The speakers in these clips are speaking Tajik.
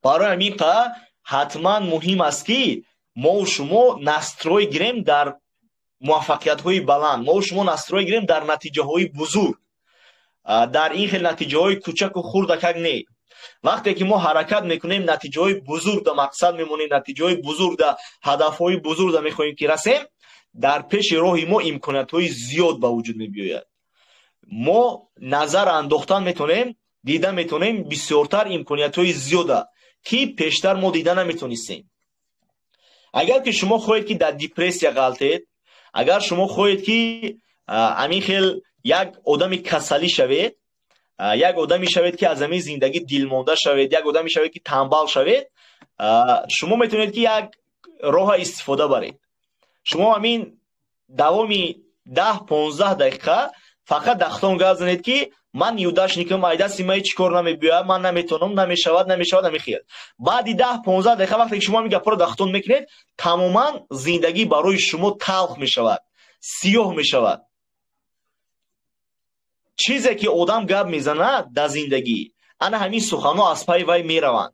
Барои ҳамин ҳатман муҳим аст, ки мову шумо настрой гирем дар муваффақиятҳои баланд, мову шумо настрой гирем дар натиҷаҳои бузург, дар ин хел натиҷаҳои кучаку хурдакак не. Вақте ки мо ҳаракат мекунем, натиҷаҳои бузургда мақсад мемонем, натиҷаҳои бузургда, ҳадафҳои бузургда мехоҳем, ки расем, дар пеши роҳи мо имкониятҳои зиёд ба вуҷуд мебиёяд. Мо назар андохтан метавонем, дида метавонем бисёртар имкониятҳои зиёда, ки пештар мо дида наметонистем. Агар ки шумо хоҳед, ки дар депрессия ғалтед, агар шумо хоҳед, ки ҳамин хел як одами касалӣ шавед, як одаме шавед, ки аз ҳамин зиндагӣ дилмонда шавед, як одаме шавед, ки тамбал шавед, шумо метавонед, ки як роҳа истифода баред. Шумо ҳамин давоми 10-15 дақиқа фақат дар худтон гап занед, ки ман неудачник ам, ай дасти ман ҳеҷ кор намебиёяд, ман наметавонам, намешавад, намешавад, ҳамин хел. Баъди 10-15 дақиқа, вақте ки шумо ҳамин гапҳоро дар худтон мекунед, тамоман зиндагӣ барои шумо талх мешавад, сиёҳ мешавад. Чизе ки одам гап мезанад дар зиндагӣ, ана ҳамин суханҳо аз пайи вай мераванд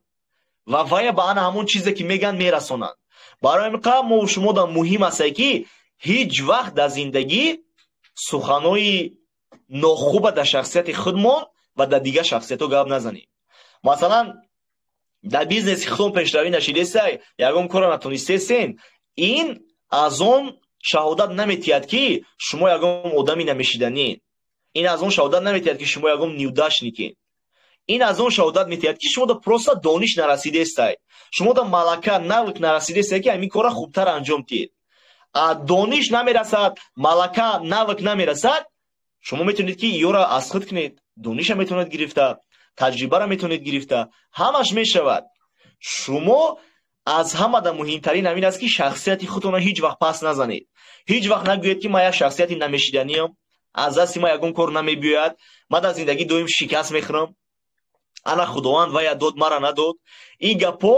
ва вая ба ана ҳамон чизе, ки мегӯянд, мерасонанд. Барои ҳамин қадр мову шумо муҳим аст, ки ҳеҷ вақт дар зиндагӣ суханҳои нохуба дар шахсияти худмон ва дар дигар шахсиятҳо гап назанем. Масалан, дар бизнеси худтон пешравӣ нашидесай, ягон корро натонистесен, ин аз он шаҳодат наметиҳад, ки шумо ягон одами намешиданед. Ин аз он шаҳодат наметиҳад, ки шумо ягон неудачник ед. Ин аз он шаҳодат метиҳад, ки шумо да просто дониш нарасидестай, шумо да малака, навык нарасидестай, ки ҳамин корро хубтар анҷом диҳед. Дониш намерасад, малака, навык намерасад, шумо метавонед, ки ёра аз худ кунед, дониша метавонед гирифта, таҷрибаро метавонед гирифта, ҳамаш мешавад. Шумо аз ҳамада муҳимтарин ҳамин аст, ки шахсияти худтонро ҳеҷ вақт пас назанед. Ҳеҷ вақт нагӯед, ки ман як шахсияти намешиданиам, аз дасти ман ягон кор намебиёяд, ман дар зиндагӣ доим шикаст мехӯрам, ана Худованд вая дод, мара надод. Ин гапҳо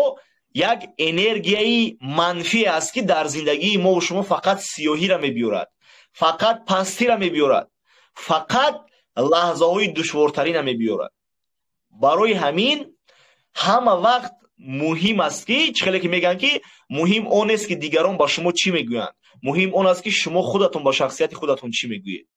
як энергияи манфие аст, ки дар зиндагии мову шумо фақат сиёҳиро мебиёрад, фақат пастиро мебиёрад, фақат лаҳзаҳои душвортарина мебиёрад. Барои ҳамин ҳама вақт муҳим аст, ки чӣ хеле ки мегӯянд, ки муҳим он нест, ки дигарон ба шумо чӣ мегӯянд, муҳим он аст, ки шумо худатон ба шахсияти худатон чӣ мегӯед.